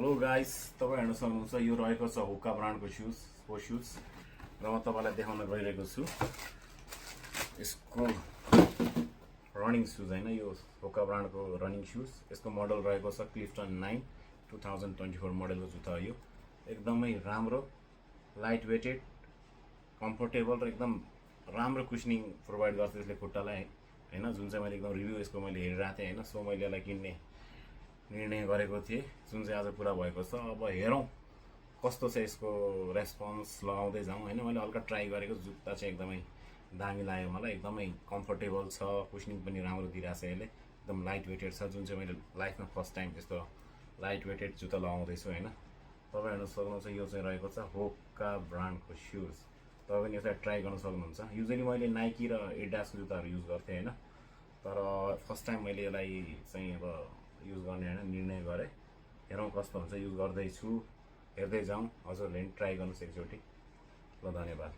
Hello guys, तपाईँ हेर्न सक्नुहुन्छ यो रहेको छ होका ब्रान्डको सुज र म तपाईँलाई देखाउन गइरहेको छु यसको रनिङ सुज होइन। यो होका ब्रान्डको रनिङ सुज, यसको मोडल रहेको छ क्लिफ्टन 9 2024 मोडलको जुत्ता हो। यो एकदमै राम्रो, लाइट वेटेड, कम्फोर्टेबल र एकदम राम्रो कुसनिङ प्रोभाइड गर्छ यसले खुट्टालाई होइन। जुन चाहिँ मैले एकदम रिभ्यू यसको मैले हेरिरहेको थिएँ होइन, सो मैले यसलाई किन्ने निर्णय गरेको थिएँ, जुन चाहिँ आज पुरा भएको छ। अब हेरौँ कस्तो छ यसको रेस्पोन्स, लगाउँदै जाउँ होइन। मैले हल्का ट्राई गरेको, जुत्ता चाहिँ एकदमै दामी लाग्यो मलाई, एकदमै कम्फोर्टेबल छ, कुसनिङ पनि राम्रो दिइरहेको छ यसले, एकदम लाइट वेटेड छ, जुन चाहिँ मैले लाइफमा फर्स्ट टाइम यस्तो लाइट वेटेड जुत्ता लगाउँदैछु होइन। तपाईँ हेर्न सक्नुहुन्छ यो चाहिँ रहेको छ होका ब्रान्डको सुज, तपाईँ पनि यसलाई ट्राई गर्न सक्नुहुन्छ। युजली मैले नाइकी र एडिडासको जुत्ताहरू युज गर्थेँ होइन, तर फर्स्ट टाइम मैले यसलाई चाहिँ अब युज गर्ने होइन निर्णय गरेँ। हेरौँ कस्तो हुन्छ, युज गर्दैछु, हेर्दै जाउँ, हजुरहरूले पनि ट्राई गर्नुहोस् एकचोटि। ल, धन्यवाद।